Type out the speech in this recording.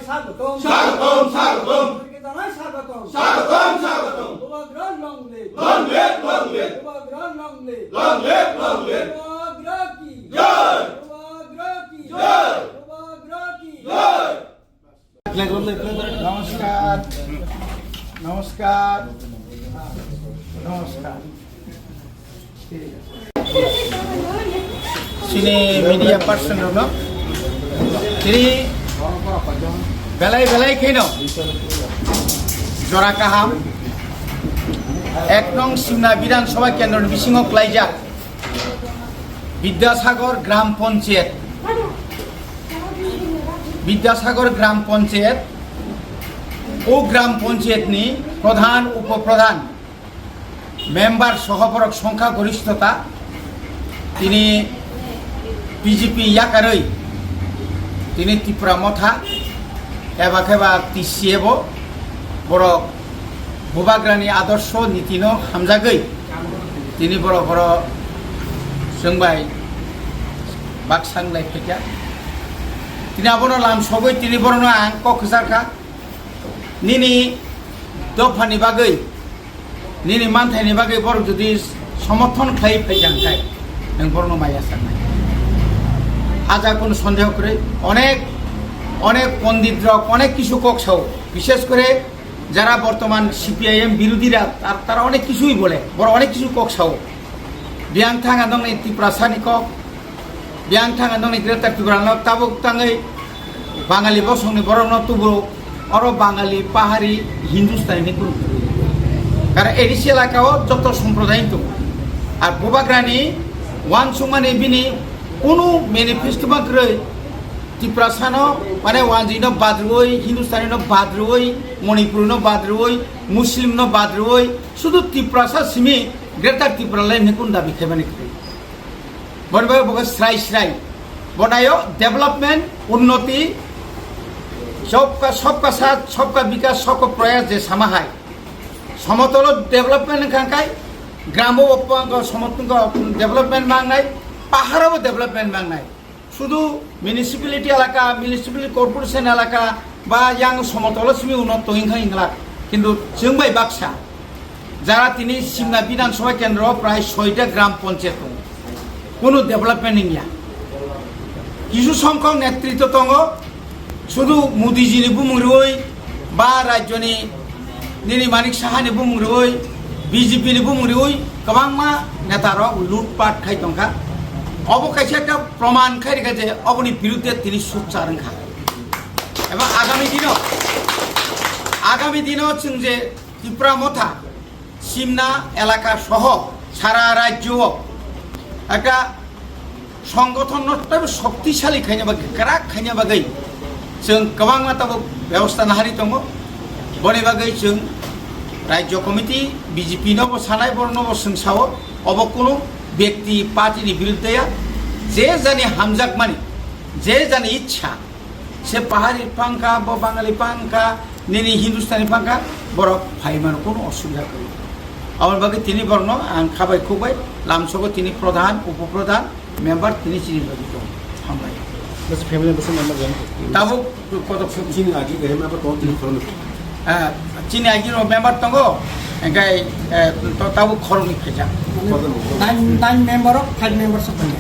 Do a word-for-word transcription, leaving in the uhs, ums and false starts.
স্বাগতম। স্বাগতম, স্বাগতম। সবাইকে জানাই স্বাগতম। স্বাগতম, স্বাগতম। Bubagra long live। Long live, long live। Bubagra long live। Long live, long live। Bubagra ki জয়। Bubagra ki জয়। Bubagra ki জয়। নমস্কার, নমস্কার, নমস্কার। Chini media person rokno tini belai belai kheno jora kaham ek nong Simna Bidhan Sabha kendro ni bisingo klaijak Bidyasagar Gram Panchayat, Bidyasagar Gram Panchayat, o Gram Panchayat ni pradhan, upo pradhan, member soho borok songkha gorishtota, tini B J P yakarwi tini Tipra Motha eba khe ba T C F o borok Bubagrani adorsho nitino hamjagwi tini borok oro chwng bai baksa wnglai phaikha. Tini abono lam sogwi tini borokno ang kok kwchar kha. Nini dophani bagwi, nini manthaini bagwi borok jodi somorthon khlai phaikha hwnkhe nwng borokno maya sanai. Haja kono sondeho kwrwi. Onek, onek pondit rok onek kisu kok sao. Bishes kore jara bortoman C P I M birodhira tar-, tara onek kisui bole, borok onek kisu kok sao. Biyang thang ang nokni Tiprasani kok, biyang thang ang nokni Greater Tipraland no tabuk tangwi Bangali bosongni borokno tubu oro Bangali, Pahari, Hindustani ni kunu. Karon A D C elaka o joto somprodai tongo. Ar Bubagrani uansukmani bini kunu manifesto ba kwrwi Tiprasano mane wanjwino badrwi, Hindustanino badrwi, Manipurino badrwi, Muslimno badrwi, sudu Tiprasa simi Greater Tipraland ni kunu dabi khaimani kwrwi. Boni bagwi bo khe srai srai. Bo naio development, unnoti, sabka, sabka saath, sabka bikas, sabka prayas je sama hai. Somotolo development wngkha khe, gramo bo pang-, somotolo development mangnai, paharo bo development mangnai. Sudu municipality elaka, municipal corporation elaka ba yang somotolo simi uno tongwi wngkha hinglak. Kintu chwng bai baksa. Jara tini Simna Bidhan Sabha Kendro prai soita gram panchayat tongo. Kunu development wngya. Kisu songkhok netritwo tongo, sudu Modi ji ni bumung rwi ba rajyo ni nini Manik Saha ni bumung rwi, B J P ni bumung rwi kwbangma neta rok lutpat khai tongkha. Obo kaisa ekta proman khai rikha je oboni birudde tini sukchar wngkha. Eba agami dino, agami dino chwng je Tipra Motha, Simna elaka soho sara rajyo o ekta songgothon no teibo shoktisali khaina bagwi, kwrak khaina bagwi chwng kwbangma tabuk bebosta nahari tongo. Boni bagwi chwng rajyo committee B J P no bo sanai, borok no bo chwng sao, obo kunu bekti party ni birudde ya, je jani hamjakmani, je jani ichha, se Pahari pangkha, bo Bangali pangkha, nini Hindustani pangkha, borok phai mano, kono osubida kwrwi. Aboni bagwi tini borokno ang khabai khukbai, lamsogo tini pradhan, upo pradhan, member tini chini bagwi tongo. Hambai. Bwswk family bwswk member jan? Tabuk koto chini agi gai member tongo, tini khoroknwi. Ah, chini agi rok member tongo, engkai, eh, to tabuk khoroknwi khaijak. Nine, nine member rok, five member sok tongo.